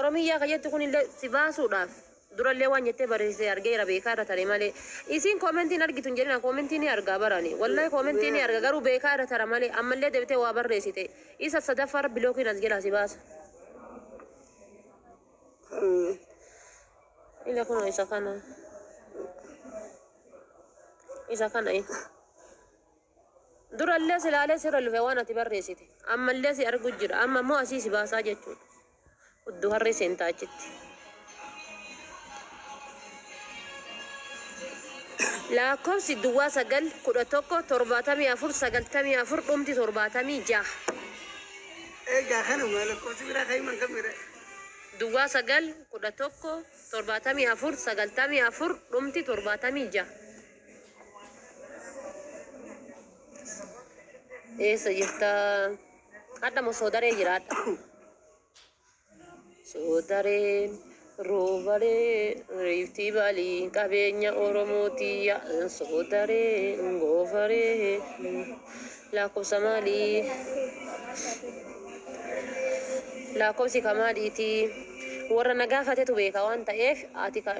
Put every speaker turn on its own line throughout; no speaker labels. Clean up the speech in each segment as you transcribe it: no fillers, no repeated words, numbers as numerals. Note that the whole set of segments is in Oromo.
Oromiyyaa ka jettu kunillee si baasuudhaaf durallee waan jettee barreessite argeera beekaa irra tare malee. Isiin koomentiin argitu hin jedhina, koomentii ni argaa barani. Wallahi koomentii ni arga, garuu beekaa irra tara malee. Ammallee deebitee waa barreessite. Isa sadaffaarra bilookiin as jalaa si baasa. Ila kunoo isa kana. Isa kana. Durallee silaalee sirra lufe waan ati barreessite. Ammallee si argu jira. Amma immoo asii si baasaa jechuudha. Hudduu harree seentaa achitti. Lakkoofsi duwwaa 9 11 74 94 dhumti 76.
Egaa kanuma lakkoofsi biraa kan himan kan bira.
Duwwaa 9 11 74 94 dhumti 76. Eessa jirta? Hadha moo soodaree jira hadha? Soodareen, Roobaree, Riiftii Vaalii qabeenya Oromooti. Soodaree, Goofaree, lakkoofsa maalii? Lakkoofsi ka maaliiti? Warra na gaafatetu beeka waan ta'eef ati ka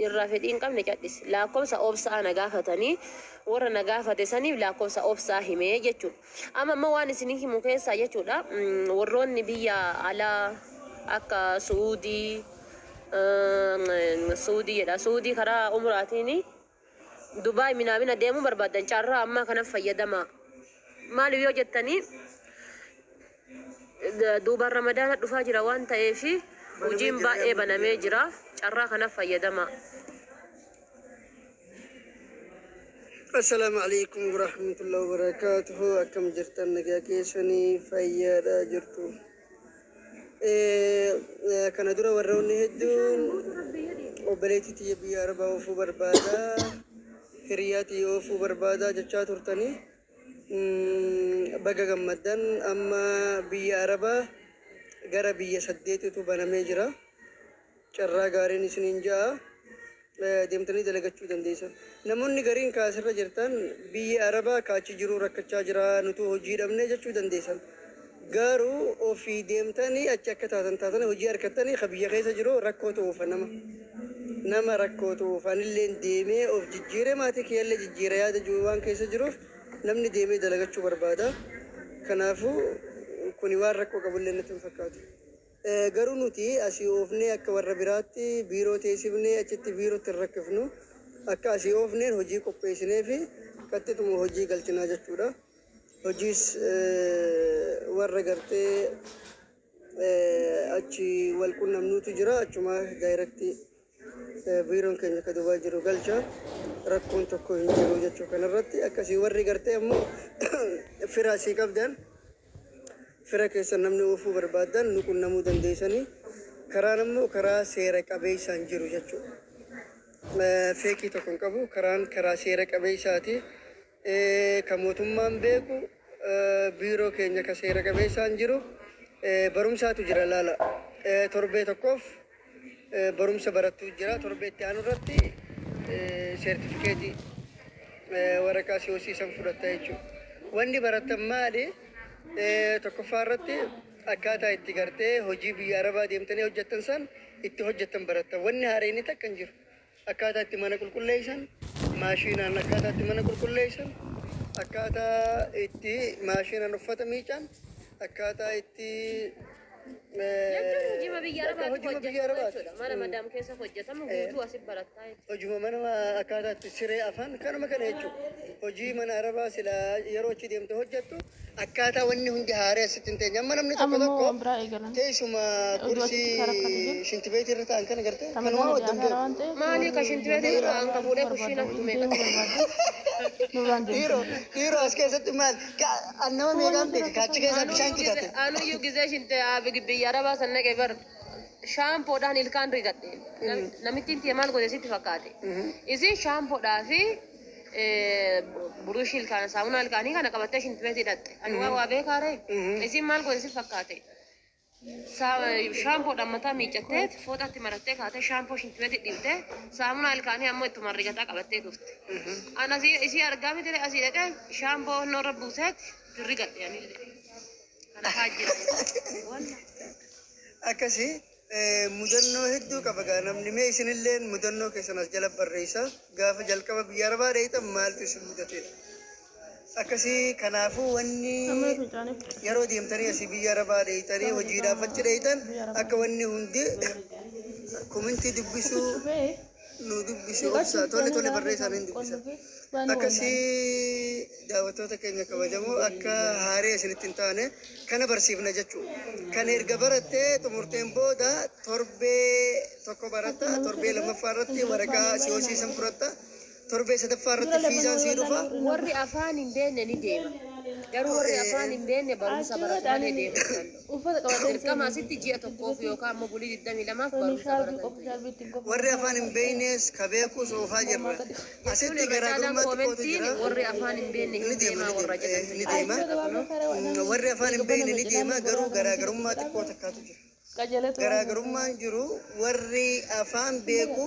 irraa fedhii hin qabne cadhisi. Lakkoofsa obsaa na gaafatanii warra na gaafate saniif lakkoofsa obsaa himee jechuudha. Amma immoo waan isinii himu keessaa jechuudha, warroonni biyya alaa akka Su'uudii, Su'uudii jedha, Su'uudii karaa umraatiin Dubaay minaamina deemuu barbaaddan carraa ammaa kana fayyadamaa. Maaliif yoo jettanii, duubaan Ramadaana dhufaa jira waan ta'eef hojiin baay'ee banamee jira, carraa kana fayyadamaa.
Assalaamu alaikum warahmatullahi wabarakatuhu. Akkam jirtan? Nagaa keessanii? Fayyaadha jirtu? Kana dura warroonni hedduun obboleettii tiyya biyya arabaa oofuu barbaada, hiriyaa tiyya oofuu barbaada jechaa turtanii, baga gammaddan. Amma biyya arabaa gara biyya saddeetitu banamee jira. Carraa gaariin isiniin ja'a. Deemtanii dalagachuu dandeessan. Namoonni gariin ka asirra jirtan biyya Arabaa ka achi jiruu rakkachaa jira, nutuu hojii dhabne jechuu dandeessan. Garuu ofii deemtanii achi akka taatan taatanii hojii arkattanii ka biyya keessa jiru rakkootu oofa nama. Nama rakkootu oofa. Anilleen deemee of jijjiiree maatii kiyyallee jijjiira yaada jiru waan keessa jiruuf namni deemee dalagachuu barbaada. Kanaafuu kuni waan rakkoo qabullee natti hin fakkaatu. Garuu nuti asii oofnee akka warra biraatti biiroo teessifnee achitti biirootti hin rakkifnu. Akka asii oofneen hojii qopheessineefi qaxxituma hojii galchinaa jechuudha. Hojiis warra gartee achi wal qunnamnuutu jira, achuma daayirektii biiroon keenya akka Dubaay jiru galcha. Rakkoon tokko hin jiru jechuu kanarratti. Akkasii warri gartee ammoo fira asii qabdan, fira keessan namni oofuu barbaaddan nu qunnamuu dandeessanii. Karaan ammoo karaa seera qabeessaan jiru jechuudha. Feekii tokko hin qabu. Karaan karaa seera qabeessaati. Ka mootummaan beeku, biiroo keenya ka seera qabeessaan jiru. Barumsaatu jira laala. Torbee tokkoof barumsa barattuu jira. Torbee itti aanu irratti seertifikeetii waraqaa si hosiisan fudhatta jechuudha. Wanni barattan maali? Tokkoffaa irratti akkaataa itti gartee hojii biyya Arabaa deemtanii hojjettan san itti hojjettan barattan. Wanni haareenii takka hin jiru. Akkaataa itti mana qulqulleessan, maashinaan akkaataa itti mana qulqulleessan, akkaataa itti maashinaan uffata miican, akkaataa itti
Jechuun hojima biyya
bakka
Arabaatti
hojima biyya
hojjetamu
Arabaati.
jechuudha. Mana madaam keessa hojjetamu guutuu asi barattaa jechuudha.
Hojuma mana akkaataa itti siree afan kanuma kana jechuudha. Hojii mana Arabaa silaa yeroo achi deemte hojjettu akkaataa wanni hundi haaree asitti hin teenye. Amma namni
Amma
tokko
immoo
tokko
waan biraa eegalan.
teessuma
Oduu
kursii
achitti karaa jiru.
shintibeetii irra ta'an kana gartee
Ramadaana
kanumaa waddan
dhiyaataara
beeku.
waan ta'eef
Maali
warri
ka shintibeetii
ijoollee
irra ta'an ka
biyya
fuudhee
arguu
kushiina
barbaadan
fidu
deemuu
meeqatu jira?
barbaadan nurraan
Dhiiroo
deemtanii.
dhiiroo as keessatti maal an nama meeqaan beeka kaachi keessaa bishaan
Anuyyuu gize
qitate.
anuyyuu gizee shinte biyya Arabaa san dhaqe bar shaampoodhaan ilkaan rigadhe. Namittiin tiyya maal godhe sitti fakkaate? Isin shaampoodhaa fi burushii ilkaan, saamunaa ilkaanii kana qabattee shintibeetii dhaqxe. Ani waa waa beekaa ree? Isin maal godhe sitti fakkaate? Shaampoodhaan mataa miiccattee fooxaatti marattee kaatee shaampoo shintibeetii dhiiftee saamunaa ilkaanii ammoo ittuma rigataa qabattee dhufte. An asii isii argaa miti ree, asii dhaqee shaampoo noorra buuseet rigadhe anillee. Kana faa jira. Walla.
Akkasii. Mudannoo hedduu qaba gaa namni. Mee isinilleen mudannoo keessan as jala barreessa. Gaafa jalqaba biyya arabaa dheeytan maaltu isin mudatedha? Akkasii kanaafuu wanni
Amma fincaanii
yeroo deemtanii asii biyya arabaa dheeytanii hojiidhaaf achi dheeytan akka wanni hundi komentii dubbisuu
dhufee
nu dubbisi obsa tole tole barreessaan hin dubbisa. Akkasii daawwattoota keenya kabajamoo, akka haaree isinitti hin taane kana barsiifna jechuudha. Kan erga barattee xumurteen booda torbee tokko baratta, torbee lammaffaa irratti waraqaa si hojsiisan fudhatta, torbee sadaffaa irratti fiizaan sii dhufa.
Warri afaan hin beekne ni deema. Garuu warri afaan hin beekne barumsa baratu malee deemuu hin danda'u.
Uffata qabatee
Dirqama asitti ji'a tokkoof yookaan immoo bulii 22f barumsa
shaarbii
baratan.
qofa, shaarbii ittiin qofa.
Warri afaan hin beeknes ka beekus oofaa jirra.
Jechuun
Asitti
irra caalaan
garaagarummaa xiqqootu
koomentiin
jira.
warri afaan hin beekne
Ni
hin
deema,
deemaa
ni
warra
deema,
jedhantu
ni deema.
jira.
Warri afaan hin beekne ni deema, garuu garaagarummaa xiqqoo takkaatu jira.
Qajeelatu.
Garaagarummaan jiru warri afaan beeku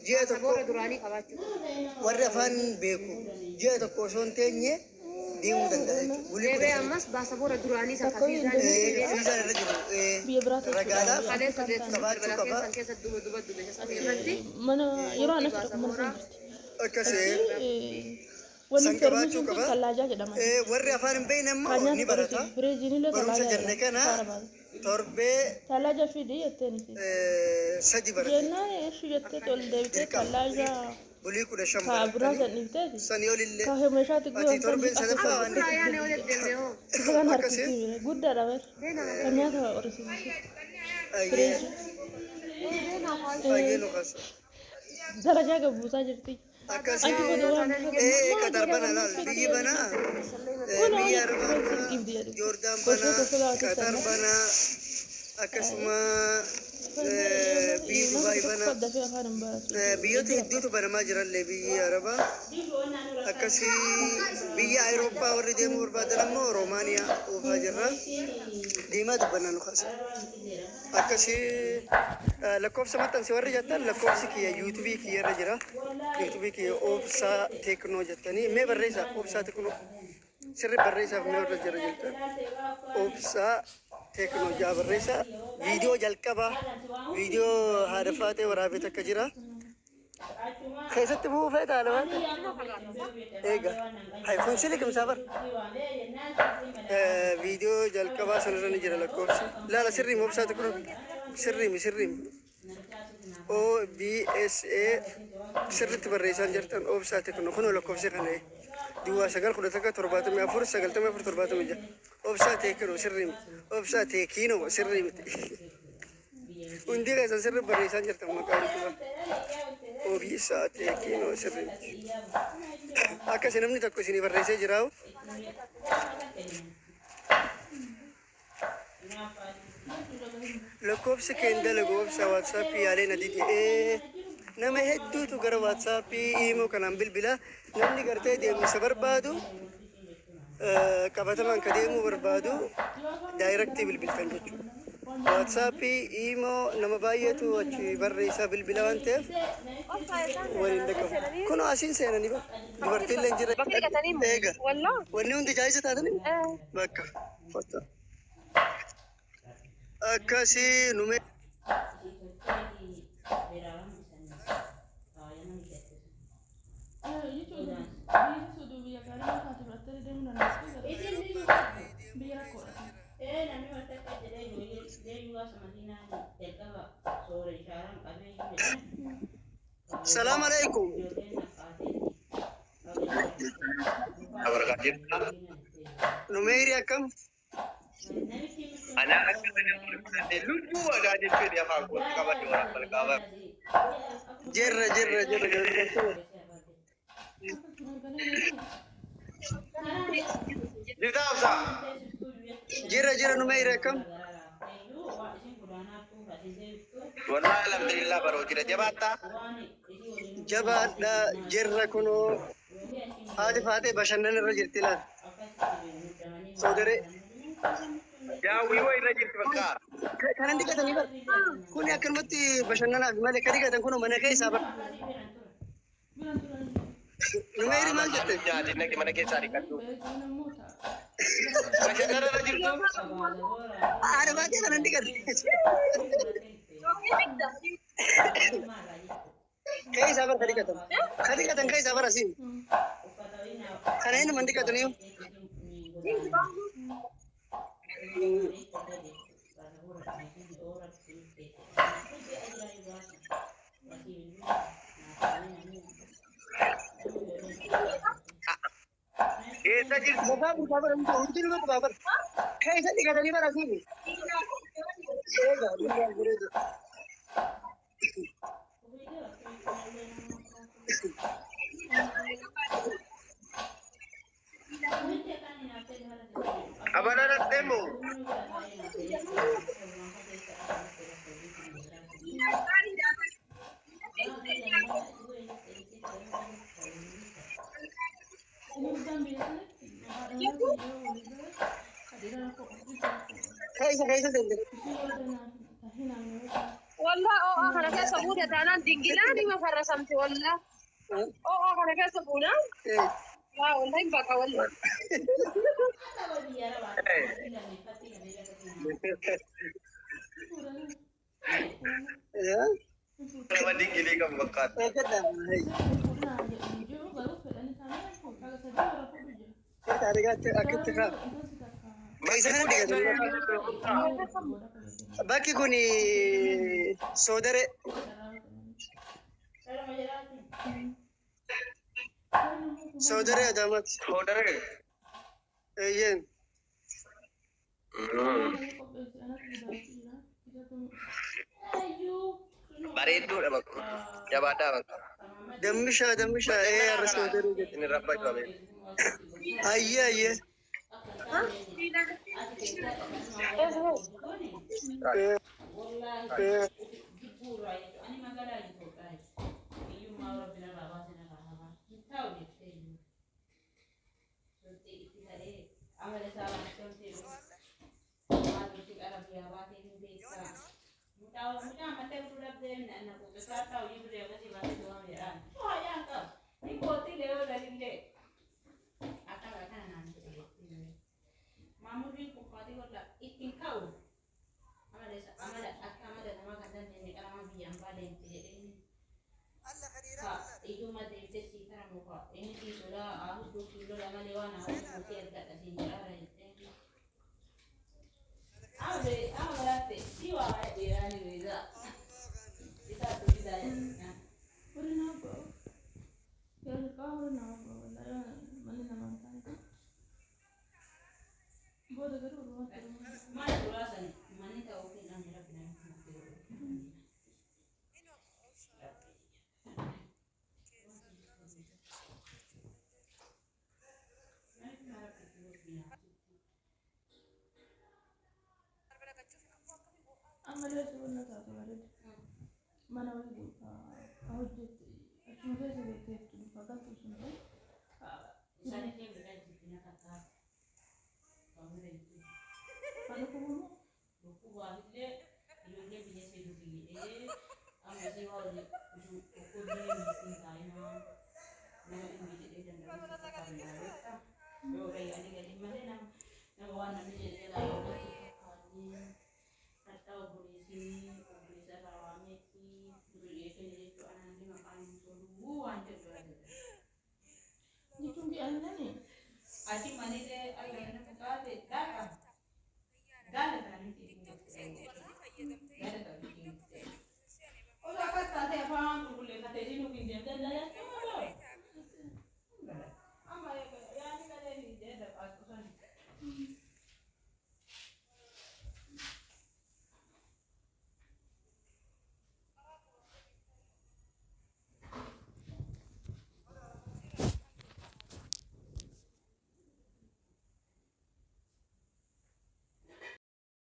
ji'a tokko
Boora duraanii qabaachuu.
Warri afaan beeku ji'a tokko osoo hin teenye deemuu danda'a jechuudha. Bulii
Deebee
13.
ammas baasaboora duraanii san kafiizaan
Fiizaan irra jiru
Biyya biraa
ragaadhaaf
kaleessa beeksisa
qabaachuu
balbala
qaba.
keessan keessa duuba duuba dubbisa sana irratti
Mana yeroo anas dhaqu mana sana jirti.
Akkasii
Wanni
san qabaachuu
fermuusiin kun
qaba.
tallaajaa jedhama.
Warri afaan hin beekne immoo
Kan
ni
nyaata
barata.
qoratu firiijiin illee
Barumsa
tallaajaa
jenne
jedhama.
kana torbee
Tallaajaa fidii jetteen ishee.
3 barate.
Jennaan ishee jettee ol deebitee
Dirqama.
tallaajaa
Bulii 15
kaa biraa
baratanii
san dhiifteeti.
sanii olillee
Kaa meeshaatti
ati torbeen sadaffaa waan
Suuraa yaane yoo deddeemne hoo.
Isa kan
Akkasii.
harkisii guddaadha bar. Kan nyaata horsiisu.
Ayyee baay'ee nu kaasa.
Darajaa gabbuusaa jirti.
Akkasii
Achi booda waan
Qatar bana laal, biyyi banaa, biyya arabaa banaa, Joordaan banaa, Qatar banaa, akkasuma biyyi Dubaay banaa.
Dafee afaan hin baratu.
Biyyoota hedduutu banamaa jirallee biyyi arabaa. Akkasii biyya Awurooppaa warri deemuu barbaadan ammoo Roomaaniyaa oofaa jirra. Deemaa dubbannaa nu kaasa. Akkasii lakkoofsa maxxansi warri jettan, lakkoofsi kiyya yuutuubii kiyya irra jira. Yuutuubii kiyya Obsaa Teeknoo jettanii mee barreessaa, Obsaa Teeknoo sirri barreessaaf mee warra jira jettan, Obsaa Teeknoo jaa barreessaa. Viidiyoo jalqabaa, viidiyoo haadha faatee waraabee takka jira. Keessatti bu'uu feeta haadha faatee. Eega. Hay kun si liqimsaa bar. Viidiyoo jalqabaa sanarra ni jira lakkoofsi. Laala, sirriimi, Obsaa Teeknoo sirriimi, sirriimi. O B S A sirriitti barreessaan jirtan, Obsaa Teeknoo kunoo lakkoofsi kana 09 11 74 94 76. Obsaa Teeknoo sirriimi. Obsaa Teekiinoo sirrii miti. Hundi keessan sirri barreessaan jirtan maqaa yuutuubaa. Obsaa Teekiinoo sirrii miti. Akkasi namni tokko isinii barreessee jiraa'u. Lakkoofsi keen dalagu obsa, waatsaappii yaalee na dide. Nama hedduutu gara waatsaappii, iimoo kanaan bilbila. Namni gartee deemsa barbaadu, qabatamaan ka deemuu barbaadu daayirektii bilbiltan jechuudha. Waatsaappii, iimoo nama baay'eetu achi barreessaa bilbila waan ta'eef waliin dhaqqabu. Kunoo asiin seenanii bara. Dubartiin illee jira.
Bakka dhiqatanii
Eega.
Wallaa.
Wanni hundi jaayisa taatanii? Bakka. Fotta. Akkasii nume.
Jechuun biyya suuduu biyya gaarii yoo taate fudhattee deemuu dandeessu. Biyya rakkoodha.
Namni wanta akka jedhee deemuu waasa makiinaa jalqaba soora ishaaraan qabee jedhan.
Salaam alaikum. Numeeri akkam?
Anaan akka lubbuu wadaa jechuun afaan kootti qabadde waraabal qaba.
Jirra, jirra, jirra, jirra.
Jirtaa Obsaa?
Jirra, jirra. Numeeri akkam?
Wallahi alhamdulillah, baroo jira, jabaattaa?
Jabaadha, jirra. Kunoo haati faatee bashannana irra jirti laal. Soodaree.
Daawwii wayii irra jirti bakka.
Kanan dhiqatanii bara. Kuni akkanumatti bashannanaaf malee kan dhiqatan kunoo mana keessaa bara. Numeeri maal jette?
Nyaati naqi mana keessaa dhiqadhu. Bashannanarra jirtu.
Ana baatee kana hin dhiqatu. Keessaa bara ka dhiqatan. Ka dhiqatan keessaa bara siin. Kana inni man dhiqatu niyu.
Eessa jirtu?
Mukaa burqaa bara hundinuu mukaa bara. Keessa dhiqatanii bara siin. Eegaa dhugaa bareeda.
Abana dhattee moo?
Keessa keessa seente.
Wallah oo'aa kana keessa buute taanaan dingilaan hima farrasamte wallah. Oo'aa kana keessa buunaan waa wallah hin baqa wallah.
Nama dingilii qabu fakkaata.
Eeggadha. Akkatti kaa. Keessa kana dhiqatanii. Bakki kun soodare. Soodare Adaamaati.
Soodare.
Eeyyeen.
Bareedduudha bakka. Jabaadhaa bakka.
Dammishaa dammishaa ee har'a soodaree jedhe.
Inni rabbaa jira beeku.
Ayyee ayyee.